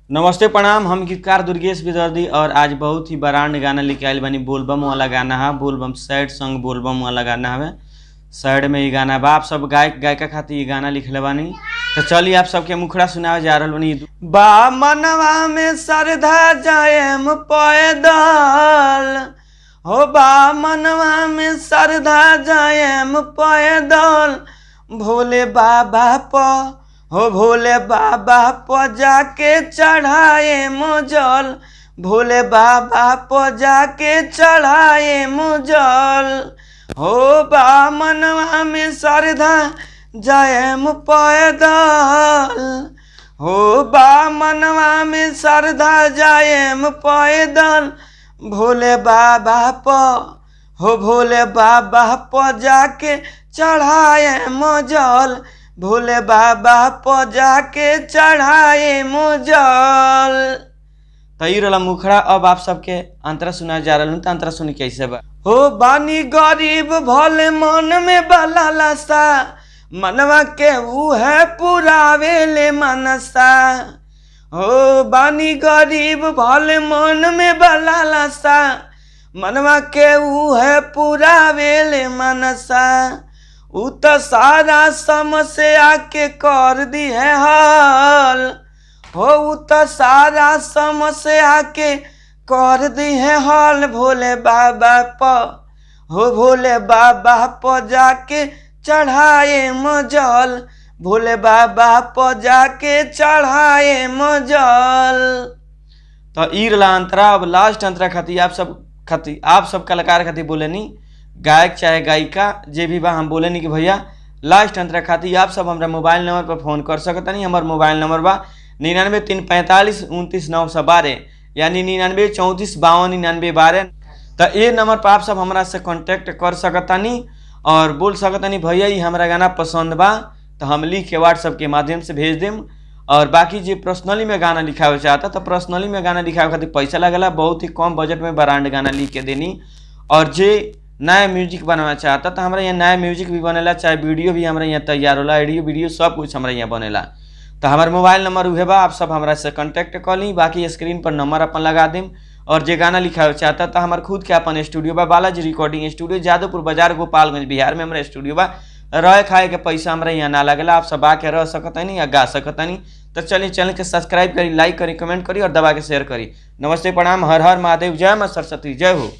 नमस्ते प्रणाम, हम गीतकार दुर्गेश विदर्दी और आज बहुत ही बरांड गाना लेके आइल बानी। बोलबम वाला गाना है, बोलबम सैड सॉन्ग बोलबम वाला गाना हवे। सैड में ई गाना बा। आप सब गायक गायिका खातिर ई गाना लिखले बानी। तो चलिए आप सबके मुखड़ा सुनावे जा रहल बानी। बा मनवा में श्रद्धा जाएम पैदल, हो बा मनवा में श्रद्धा जाएम पैदल, भोले बाबा प हो भोले बाबा प जाके चढ़ाए जल, भोले बाबा प जाके चढ़ाए जल, हो बा मनवा में श्रद्धा जाएम पैदल, हो बा मनवा में श्रद्धा जाएम पैदल, भोले बाबा प हो भोले बाबा प जाके चढ़ाए जल, भोले बाबा प जाके चढ़ाए जल। तो ई रहला मुखड़ा। अब आप सबके अंतरा सुना जा रहल हूं, तो अंतरा सुनी कैसे बा। हो बानी गरीब भले मन में बलालसा, मनवा के ऊ है पुरावेले मनसा, हो बानी गरीब भले मन में बलालसा, मनवा के ऊ है पुरावेले मनसा, ऊ तो सारा समस्या के कर दी है हल, हो ऊ तो सारा समस्या के कर दी है हल, भोले बाबा प हो भोले बाबा प जाके चढ़ाए जल, भोले बाबा प जाके चढ़ाए जल। तो ई रहला अंतरा। अब लास्ट अंतरा खातिर आप सब खातिर आप सब कलाकार खातिर बोलेनी, गायक चाहे गायिका जे भी बा, हम बोलेनी कि भैया लास्ट अंतरा खातिर आप सब हमरा मोबाइल नंबर पर फोन कर सकतनी। हमार मोबाइल नंबर बा 99 3 45 29 912, यानी 99 34 52 99 12। तो ये नंबर पर आप सब हमरा से कांटेक्ट कर सकतानी और बोल सकतानी भैया ये हमरा गाना पसंद बा, तो हम लिख के व्हाट्सएप के माध्यम से भेज देम। और बाकी जे पर्सनली में गाना लिखावे चाहता तो पर्सनली में गाना लिखावे खातिर पैसा लगेला, बहुत ही कम बजट में ब्रांड गाना लिख के देनी। और जे नया म्यूजिक बनाना चाहता तो हमारे यहाँ नया म्यूजिक भी बनेला, चाहे वीडियो भी हमारे यहाँ तैयार होला, ऑडियो वीडियो सब कुछ हमारे यहाँ बनेला। तो हमारे मोबाइल नंबर उहे बा, आप सब हमरा से कांटेक्ट कर ली। बाकी स्क्रीन पर नंबर अपन लगा देम। और जे गाना लिखावे चाहता तो हमारे खुद के अपन स्टूडियो बा, बालाजी रिकॉर्डिंग स्टूडियो, जादवपुर बाजार, गोपालगंज, बिहार में हमारा स्टूडियो बा। रह खाए के पैसा हमारे यहाँ ना लगेला, आप सब आके रह सकतनी या गा सकतनी। तो चलिए चैनल के सब्सक्राइब करी, लाइक करी, कमेंट करी और दबा के शेयर करी। नमस्ते, प्रणाम, हर हर महादेव, जय माँ सरस्वती, जय हो।